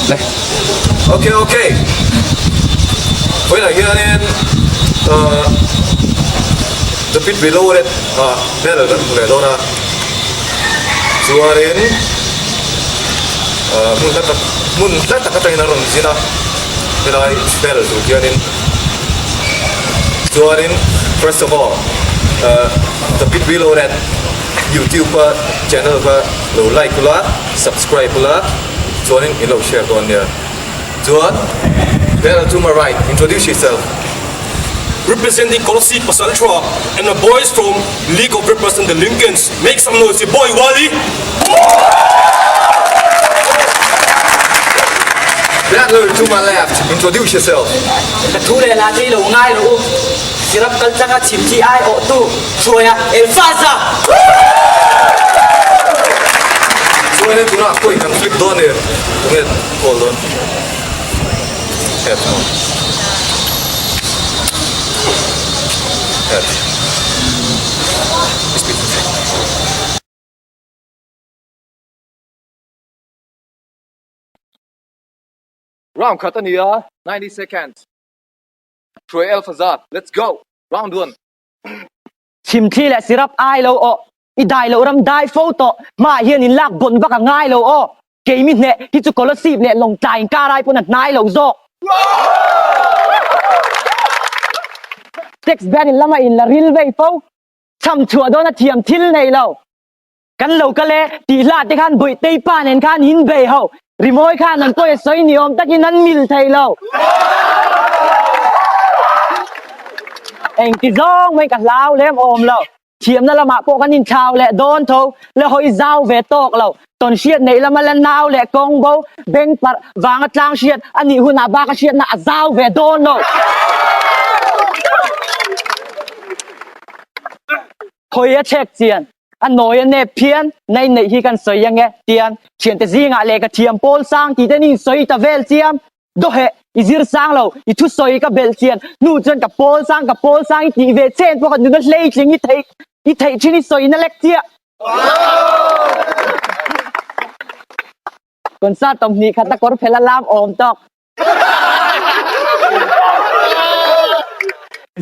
Le. Ok ok. Vawiinah hianin ahh The Pit Below Red ah banner kan hmu leh dawn a. Chuanin ahh hmun hla tak hmun hla tak atangin a rawn zin a helai banner tur hianin. Chuanin first of all ahh The Pit Below Red YouTube a channel kha lo like ula subscribe ula chuanin in lo share dawn nia. Chuan Bella to my right, introduce yourself. Representing Kolasib Pasalthra and my boys from League of Rappers and the Lincolns, make some noise your boy Wally! Bella to my left, introduce yourself. Ka thu leh hla te i lo ngai lo u. Sirap kal tlanga chhimthi ai awhtu Hruaia Elfaza! Chuanin tunah coin kan flip dawn e, tunge call dawn? Head maw? Head. Round khat a ni a, 90 seconds. Hruai Elfaza, let's go! Round one. Chhimthli leh sirap ai lo aw, i dai loh ram dai fo tawh, hmaah hian in lak bawn vak a ngai lo aw, keimi hneh hi chu Kolasib leh Lawngtlai inkar ai pawn a hnai lo zawk. Text ban in lama in la ril vei fo, cham chhuah dawn a thiam thil nei lo. Kan lo kal e, tih hlah te khan Bawihtei pa nen khan in bei ho, rimawi khan an pawi a sawi ni awm takin an mil thei lo. Engti zawng mai ka hlau lem awm lo, thiamna lamah pawh kan inthlau leh dawn tho, la hawi zau ve tawk lo, tawn hriat neih lama la nau leh kawng bo, beng parh vanga tlang hriat a nih hunah bak a hriatna a zau ve dawn lo. Hawi a chhek chian, a nawi a nep phian, na inneih hi kan sawi ange tian thiante zingah leh ka thiam pawl sang tih te nin sawi ta vel chiam. Dawheh, i zir sang lo, i thusawi ka belh chian hnu chuan ka pawl sang ka pawl sang i tih ve chen pawh ka nuna hleitling i theih i theih thin i sawi na lek chiah. Concert tawmhnih khat a kawr phel a lam awm tawk.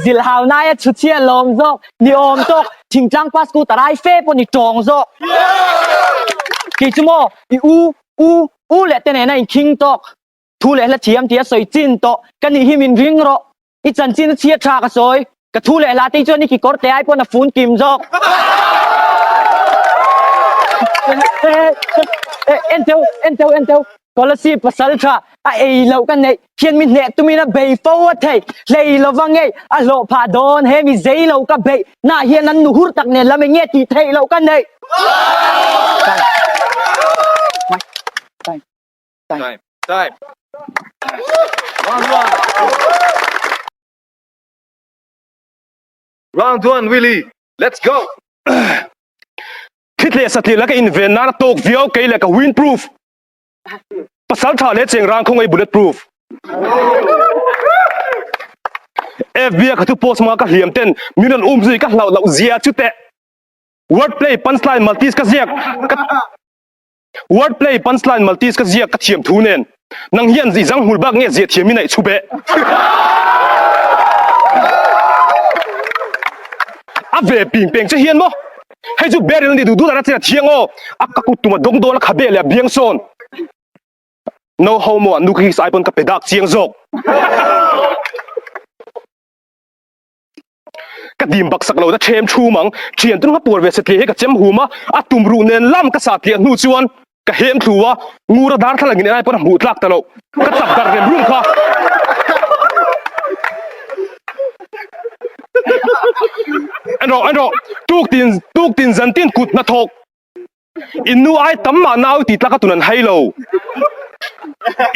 Zilhau naia chhuchhia lawm zawk, ni awm tawk, thingtlang pa scooter ai fe pawh ni tawng zawk. Kei chu maw i u, u, u leh te nena inkhing tawk, thu leh hla thiam tia sawi chin tawh ka nih hi min ring rawh. I chanchin a chhia tha ka sawi, ka thu leh hla te chuan i kikawr te ai pawn a fun kim zawk. Enteu, enteu, enteu, Kolasib pasal tha a ei loh ka neih hian mi hneh tumin a bei fo a thei, hlei lova ngei a hlawh phah dawn he mi zei lo ka beih nah hian an nu hur tak nen lam eng nge tih theih loh ka neih. Time. Time. Time. Time. Round one. Round one, Willie. Let's go. Thit leh satliah laka inven nan a tawk viau kei leh ka windproof. Pasal tha leh cheng rang khawngaih bulletproof. FB a ka thu post hmanga ka hliam ten min rawn um zui ka hlauh loh zia chu teh. Wordplay, punchline, multis ka ziak ka Wordplay, punchline, multis ka ziak ka thiam thu nen nang hian i zang hmul bak nge zia thiam i neih chhup eh. A ve ping peng che hian maw hei chu Beryl ni duh duh dan a chen a thiang aw a ka kut tum a dawng dawn a khabe leh a biang sawn no homo a nu ka his ai pawn ka pe dak chiang zawk. Ka dim bak sak lo na ṭhem ṭhum ang, ṭhian tun ka puar ve satliah hi ka chem hum a, a tum ruh nen lam ka sa tliah hnu chuan ka hem thlu a, ngur a darthlalang in enai pawn a hmuh tlak ta lo, ka chak dar rem rum kha. En rawh, en rawh, tuk tin, tuk tin zan tin kut hnathawk in nu ai tam mah nau tih tlak a tun an hai lo.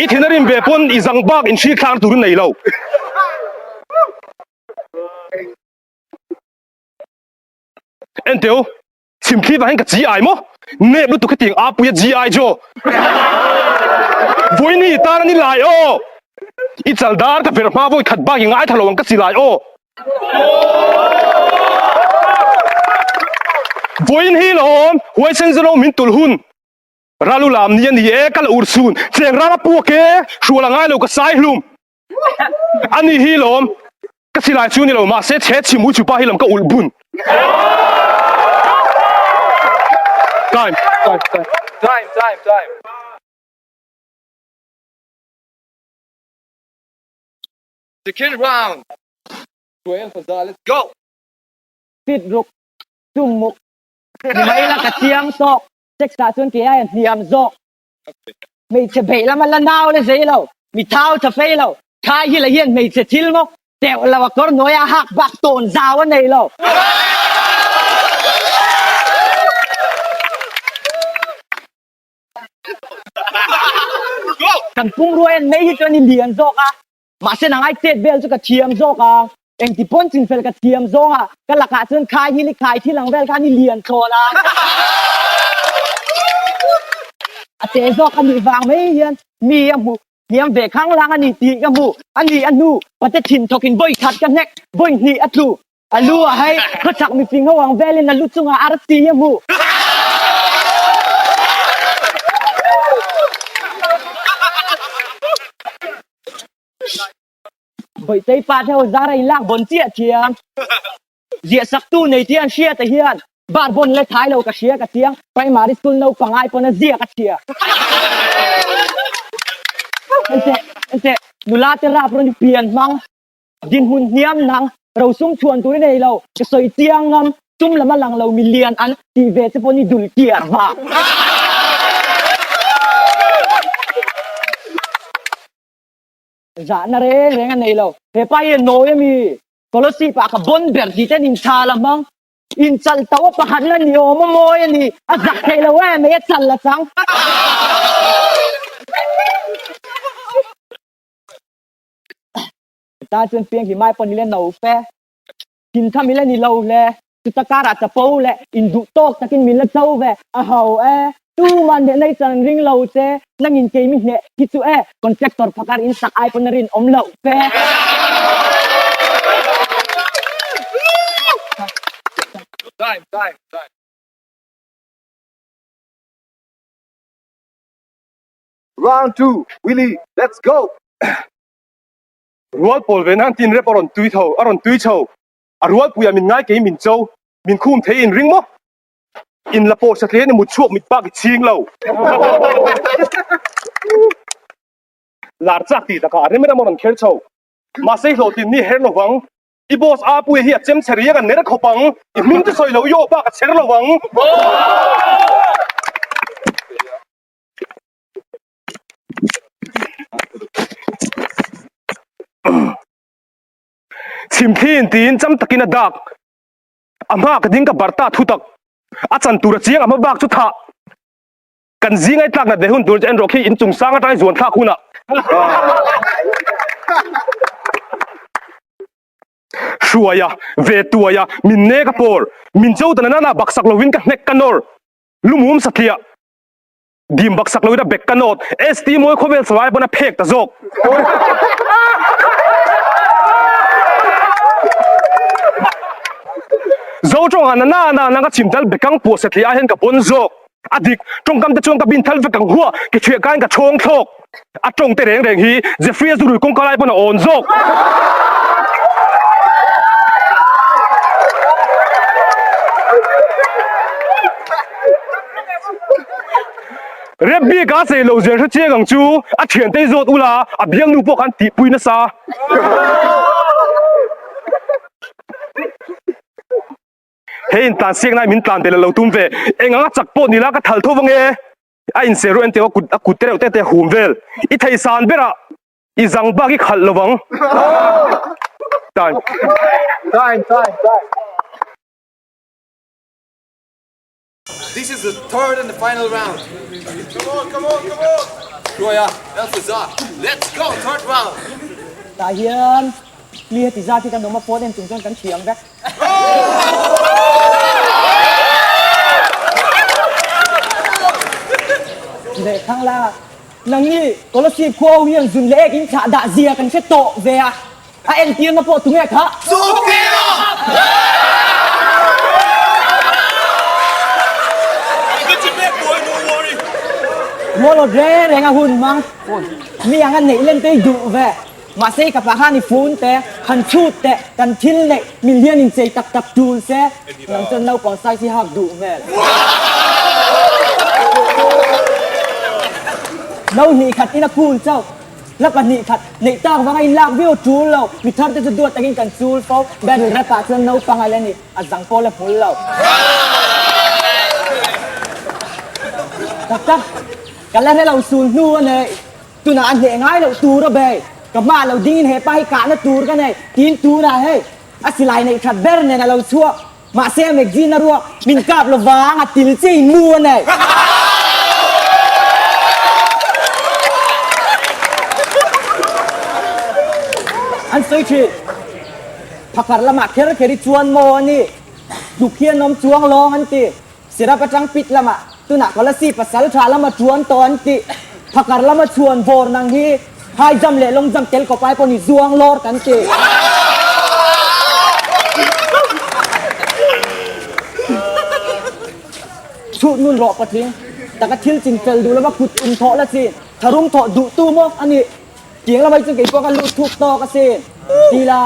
I thin a rim ve pawn i zang bak in hri thlak tur in nei lo. Enteu, chhimthli vang hian ka chi ai maw? Nep lutuk hetiang a puia GI Joe. Vawiini tan a ni lai aw. I chal dar ka ver hma vawi khat bak i ngaithla lo ang ka chi lai aw. Vawiin hi lawm, huaisen zero min tulh hun. Ralu lam ni a ni e, ka la ur chhun. Cheng rang a puak e, hrual a ngai lo ka sai hlum. A ni hi lawm, ka silai chu ni lo mahse chhe chhim ui chu pa hi lam ka ulh bun. Time, time, time. Time, time, time. Second round. Joel Faza, let's go. Fit ruk, tum muk, ni mai la ka chiang tawk. Sex ah chuan kei ai a hniam zawk. Hmeichhe beih lama la nau le zei lo, mi thau tha fei lo, khai hi la hian hmeichhe thil maw teuh lo a kawr hnuai a hak bak tawn zau a nei lo. Kan pumrua en mai hi chuan i lian zawk a, Mahse nang ai chet vel chu ka thiam zawk a, engti pawn chinfel ka thiam zawng a, ka lakah chuan khai hil i khai thil ang vel khan i lian thlawn a. A che zawk a nih vang mai hian mi a hmu hniam ve khang lang a ni tih ka hmu a ni a hnu pate thin thawk in vawi khat ka hnek vawi hnih a tlu a lu a hei khawchhak mifing ho ang velin a lu chungah arsi a hmu. Bawihtei pa te ho zar a inlak bawn chiah thiam. Ziah saktu nei tih an hriat a hian bar bawn le thai lo ka hria ka chiang primary school naupang ai pawn a ziak a chhia. Enteh enteh nula te rap rawn i pian hmang dinhmun hniam nang rosum chhuan tur i nei lo ka sawi chiang ngam tum lam a lang lo mi lian an tih ve che pawn i dul kiar vang. Zahna reng reng a nei lo. He pa hi a nawi a mi? Scholarship ah ka bon ber tih ten inchhal a hmang. Inchal tauh a pakhat na ni awm a mawi a ni. A zak theih lo em mai a chal a chang. Tan chuan piang hi mai pawh ni le no fe. Thintham ila ni lo hle. Chuta karah chapo leh induh tawk takin min la cho ve. A ho e. Tuman hneh nei chan ring lo che. Nangin keimi hneh hi chu e. Contractor phakar in sak ai pawn a rinawm loh fe. Time, time, time. Round 2, Willie, let's go! Rual pawl ve nan tin rep a rawn tui tho, a rawn tui chho. A rualpuiah min ngai kei min cho, min khum thei in ring maw? In la pawh satlian i mut chhuak mit bak i chhing lo. Lar chak tih takah a rem ram a rawn kher chho. Mahse i hlawhtlin ni her lovang. I boss Apuia hi a chem chhe riang a ner khawp ang. I hming chu sawi lo i aw bak a chher lovang. Chhimthliin tiin cham takin a dak. A hma ka ding ka barta thu tak. A chan tur a chiang a hma bak chu thah. Kan zing ai tlak nat ve hun tur chu en rawh khi in chung sang atang i zuan thlak hunah. Hruaia, ve tuaia, min nek a pawr. Min cho ta na na baksak lovin ka hnek ka nawr. Lumum satliah. Dim bak sak loin a bek ka nawt. ST mawi khawvel sarai pawn a phek ta zawk. Zo tawngah na na na na ka chim tal bekang puah satliah ah hian ka pawn zawk. A dik, tawngkam te chuan ka bin thal vek ang hua, ke thiah kain ka chhawng thlawk. A tawng te reng reng hi Jeffrey a zurui kawngka lai pawn a awn zawk. Rep bik a sei lo zel hre chiang ang chu a thiante i zawt ula a bialnu pawh khan tihpui nasa. Hei in tlan siak nai min tlan tel a lo tum ve. Eng anga chak pawh ni la ka thal tho vang e. A inser ruh entir a kut a kut te reuh te te a hum vel. I thei san berah i zang bak i khalh lovang. Time. Time, time, time. This is the third and the final round. Come on, come on, come on. Hruaia, Elfaza, let's go, third round. Tah hian Pli heti zat hi kan awm a phone en chung chuan kan thiam vek. Leh thang la, nangni Kolasib khua ho hian zun leh ek in thlah dah zia kan hre tawh ve a, a entirna pawh tunge kha? Rualawt reng reng a hun hmang. Mi anga neih len te hi duh ve. Mahse i kapah khan i fun te, han chhut teh, kan thil neih min hian inchei tak tak tul se, nang chuan naupang size hi hak duh hmel. No hnih khat in a kun chauh. Hla 2 khat neih tak vanga inlak viau tul lo, mi thar te chu duat takin kan chul fo, battle rap ah chuan naupang a la ni, a zang pawh la hmul lo. Tak tak, ka la hre lo sul hnu a nei, tunah a hneh ngai loh tur a bei, ka hma lo dingin hepa hi kahna tur ka nei, tiin tunah hei a silai neih that ber nen a lo chhuak. Mahse a magazine a ruak min kap lo vang a til che in mu a nei. An sawi thin. Phakar lamah kher kher i chuan maw a ni. Tluk hian awm chuang lawng an ti. Sirap atang pit lamah tunah Kolasi pasal tha lama chuan tawh an ti. Phakar lama chhuan vawr nang hi high jump leh long jump tel kawp ai pawh ni zuang lawr kan ti. Chhut nun rawh patling taka thil chin fel duh lova kut um thawh la chin tharum thawh duh tu maw a nih tiang lamah hi chuan kei pawh ka lut thuk tawk asin tila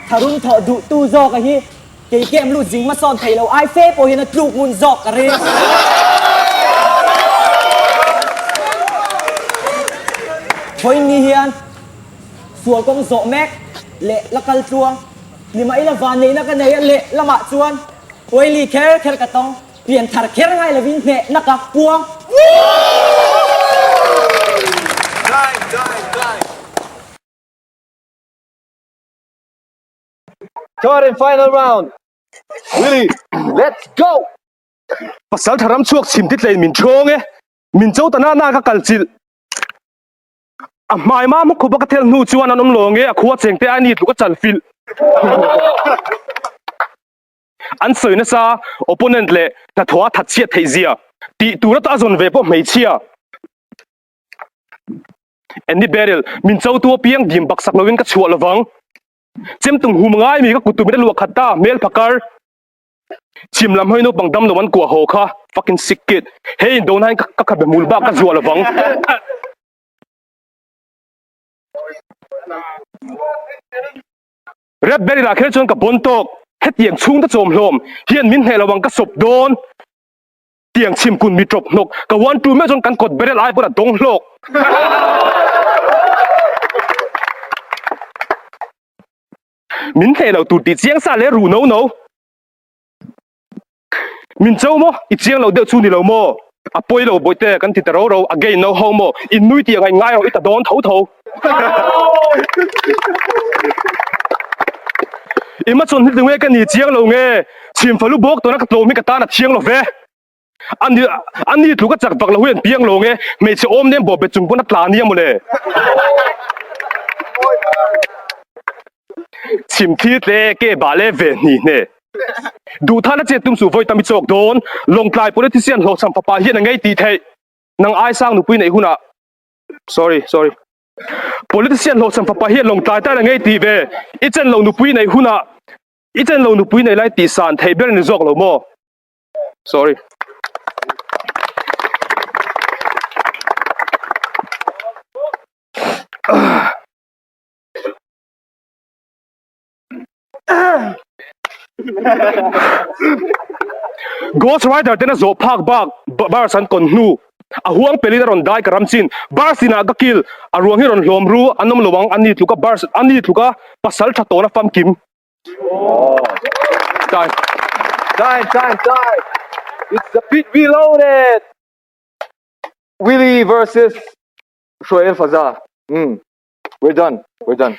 tharum thawh duh tu zawk a hi Kei kem lut zing hmasawn thei lo ai fe pawh hian a tluk ngun zawk ka ring. Vawiin ni hian sual kawng zawh mek leh la kal tluang ni mah ila vanneihna ka nei a leh lamah chuan Oily kher kher ka tawng pian thar kher ngai lovin hnehna ka puang. Third and final round. Willie, let's go! Pasal tha ram chhuak chhim titlein min thawng e, min cho ta na na ka kal chilh. A hmai ma hmu khup a ka thel hnu chuan an awm lo nge a khua cheng te ai ni tluk a chal filh. An sawi nasa opponent leh hnathawh a that chhiat theih zia tih tur ata a zawn ve pawh hmeichhia. Andy Beryl, min cho tu apiang dim baksak loin ka chhuah lovang. Chemtung hum ngai mi ka kut tumin a luah khat ta, hmel phakar. Chhim lam hawi naupang dam lo an kuah haw kha, fucking sick kid. Hei in dona hian ka khabe hmul bak ka zuah lovang. Red Beryl ah kher chuan ka bawn tawk, hetiang chhungte chawm hlawm hian min hneh lo ang ka sawp dawn. Tiang chhim kun mi ṭawp hnawk ka uan ṭu meuh chuan kan kawt berel ai pawn a dawng hlawk. Min hneh lo tur tih chiang sa leh ruh no no. Min cho maw? I chiang lo deuh chu ni lo maw? A pawi lo bawihte kan ti ta ro ro, again no ho maw? In nui tih angai ngai rawh i ta dawn tho tho. I hmachhawn hi tunge ka ni chiang lo nge? Chhim falu bawk tawna ka tlawm hi ka tan a thiang lo ve. Ani ani tluk a chak vak lo hi an piang lo nge? Hmeichhe awm nen bawhbet chung pawn a tla nia mawle. Chhim thli tle ke bah le ve hni hne. Duhthana chet tum suh vawi tam i chawk dawn. Lawngtlai politician hlawhchham fapa hian a ngei tih theih. Nang aisang nupui neih hunah Sorry, sorry. Politician hlawhchham fapa hian lawngtlai tan a ngei tih ve. I chen lo nupui neih hunah i chen lo nupui nei lai tih san theih ber ni zawk lo maw? Sorry. Ghost Rider tena zawh phak bak bars an kawn hnu a huang pelin a rawn dai ka ram chin bars inah ka kil a ruang hi rawn hlawm ru an awm lo ang ani tluka bars ani tluka pasal tha tawna famkim Time time time time It's the pit reloaded Willie versus Shoaib Faza. Mm. We're done. We're done.